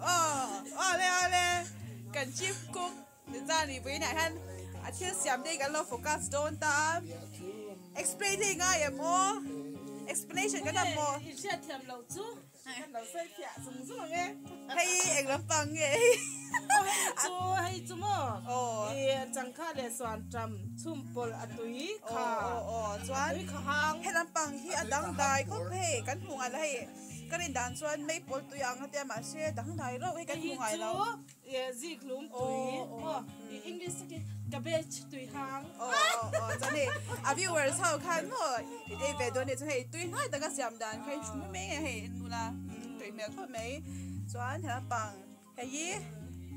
Aw awle awle kan chief cook Zani vawiinah hian a thil siam te hi kan lo focus dawn ta a explain hi ngai em aw explanation kan awm maw I hriatthiam loh chu kan lo sawi fiah zung zung ang e. Hei eng lampang nge hei Aw hei chu hei chu maw i changkha leh suan tam chhum pawlh a tui kha aw aw chuan tui kha hang he lampang hi a dangdai khawp hei kan hmu ngai lo hei ka rin dan chuan maple tui ang a tia mahse dangdai reuh hei kan hmu ngai lo. Zik lum tui maw i English takin cabbage tui hang. Aw aw aw chuan hei a viewers ho khan maw in ei ve dawn nia chuan hei tui hnai taka siam dan kha hi thu mai mai nge hei en nula tui hmel khawp mai chuan he lampang hei hi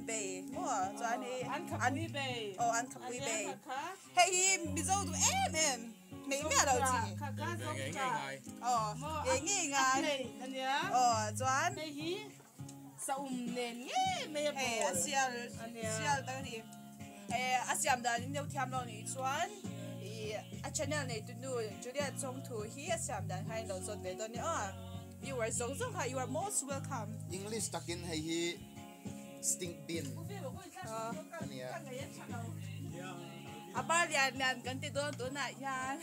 bei maw chuan hei an khapui bei aw an khapui bei hei hi Mizo duh em em hmei miah lo chi aw ngei ngei ngai aw chuan hei hi Saum nen ngei mai a ball a sial sial tak a ni. A siam dan in deuh thiam lo nih chuan ih a channel nei tu nu Juliet Chawngthu hi a siam dan kha in lo zawt ve dawn nia aw. Viewers zawng zawng kha you are most welcome. English takin hei hi stink bean a nia. A bar lian lian kan ti dawn tunah hian.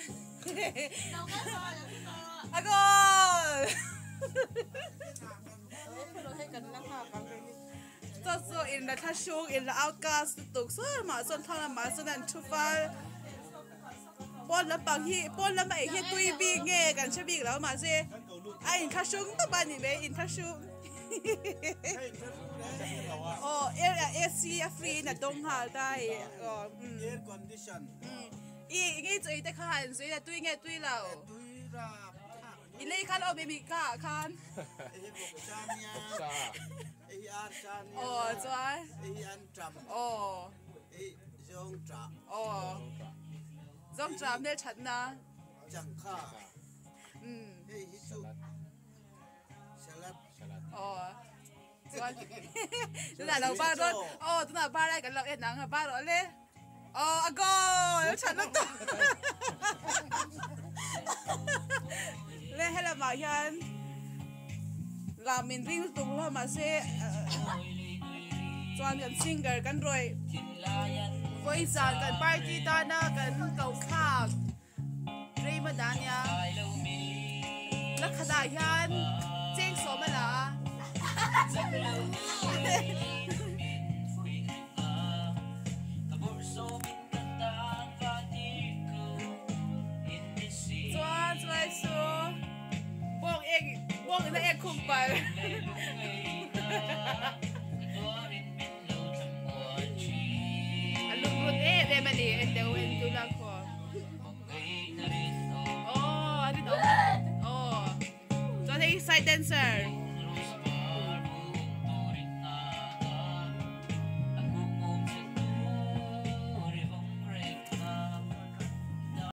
A goal! Chaw chu in la thlahrung in la outcast lutuk sawi mah chuan thlang lamah chuan an thu fal pawn lampang hi pawn lama ei hi tui bik nge kan hre bik lo mahse a in thlahrung tawp a ni mai in thlahrung aw air AC a free in a dawng nghal ta hei aw i nge chaw ei te kha han sawi la tui nge tui lo. I lei khan awm em i ka ah khan. Aw chuan. Aw. Aw. Zawngṭah hmelṭhatna. Umm. Aw. Chuan tunah lo bar dawn. Aw tunah bar lai kan lo en ang a bar rawh le. Aw a goal a that lutuk le helamah hian lam in ring lutuk lo mahse chuan kan singer kan rawih vawi zan kan party tana kan koh thlak Rei hma dan nia la khatah hian cheng sawm a la a. Chuan chulai chu bawng ek bawng ina ek khum pal. A lungrun em em a ni en deuh en tuna khaw. Aw a rinawm aw chuan hei side dancer.